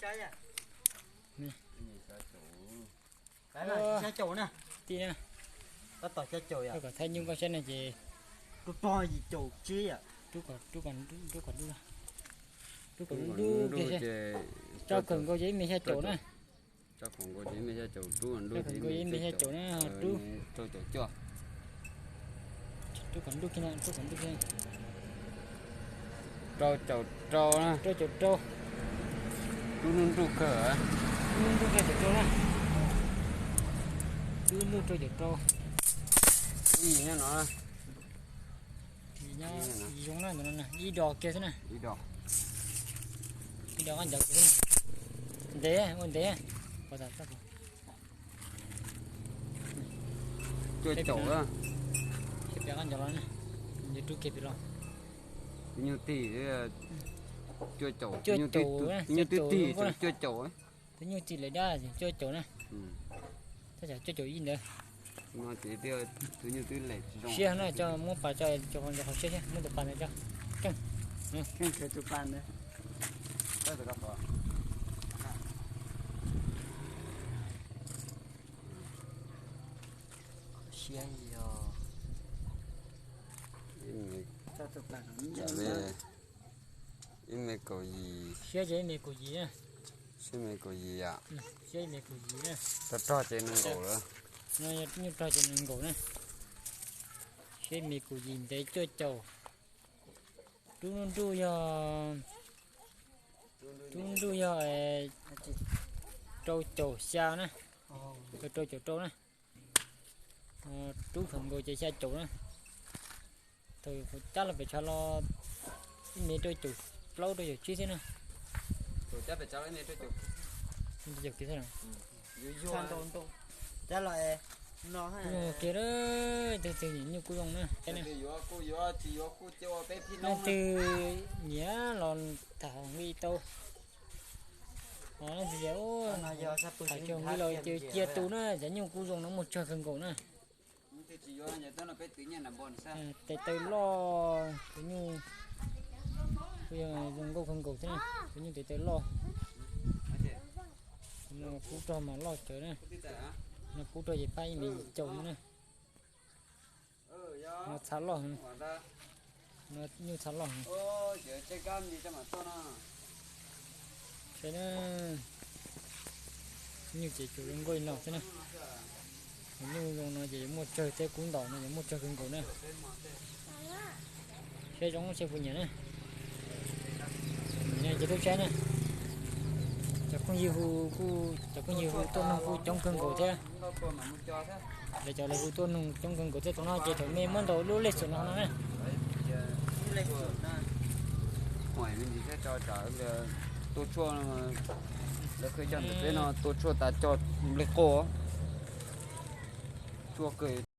Xya caum na. Tab tom xya caum yom. Kom thaij nyuj koj saib no ces rub pog yim caum tsib yom. Rub kom, rub kom, rub kom dub, rub kom dub kiag. Rau khawm nkaus ces ib me xya caum na. Rau khawm nkaus ces ib me xya caum, rub kom dub ces ib me xya caum na, rub. Rau caum cuaj. Rub kom dub kiag, rub kom dub kiag. Rau caum rau na. Rau caum rau. Rub nruj nruj kawg. Rub nruj nruj rau caum rau na. Rub nruj rau caum rau. Ib nyob no. Nyob zoo na, ntawm no ib dos kiag xwb na. Ib dos. Ib dos qab ncov kiag xwb na. Ntev, ua ntev. Cuaj caum. Peb qab ncov los na. Rub kiag pem los. Tus nyuj tig cuaj caum, tus nyuj twb tig cuaj caum. Tus nyuj tig lawm dab cuaj caum na. Tab tom cuaj caum ib ntawd. Tus nyuj twb lawm tsis zoo. Siab na, coj muab pas tso, coj qhov siab thiab, muab tus pas ntawd tso. Keej. Keej tus pas ntawd. Siab yog ib me kaum yim. Siab ces ib me kaum yim na. Siab me kaum yim yom. Siab ib me kaum yim na. Rog rog ces nees nkaum lawm. No nyuj rog ces nees nkaum na. Siab ib me kaum yim ntev cuaj caum. Rub nruj nruj yog, rub nruj yog rau caum xya na. Rau caum rau na. Rub khawm nkaus ces xya caum na. Thaum kuv cab los pem tshav los ib me rau caum plaub rau caum tsib xwb na. Rau caum kiag xwb na. Kub zoo kiag, tus twg nyiam nyuj kub zoo na. Leej twg nyiam los tham nqi tau. Leej twg tham nqi los cia tu na, cov nyuj kub zoo no muaj tsawg kawg nkaus na. Tes taw loj, cov nyuj kuj yog zoo nkauj kawg nkaus thiab na, cov nyuj tes taw loj. No kub rog mas loj tsawv na. No kub rog ces pab ib me caum no na. No txha loj, no nyuj txha loj. Saib na, nyuj ces tsuas zoo nkauj li no xwb na. Nyuj zoo no ces muaj tsawg thiab, kub ntau no ces muaj tsawg kawg nkaus na. Saib zoo saib puas nyiam na. Ces tub saib na, cov phooj ywg hu kuj, cov phooj ywg hu tuaj noog kuj coob kawg nkaus thiab. Lawv cov lawv hu tuaj noog coob kawg nkaus thiab, tus no ces thaum me muab ntaus lub lej xwm no no na. Huam me ntsis thiab tso tsam tua tshuaj, lawv qhia coj ntawm peb no tua tshuaj tas coj nplej quaj, tshuaj kawg.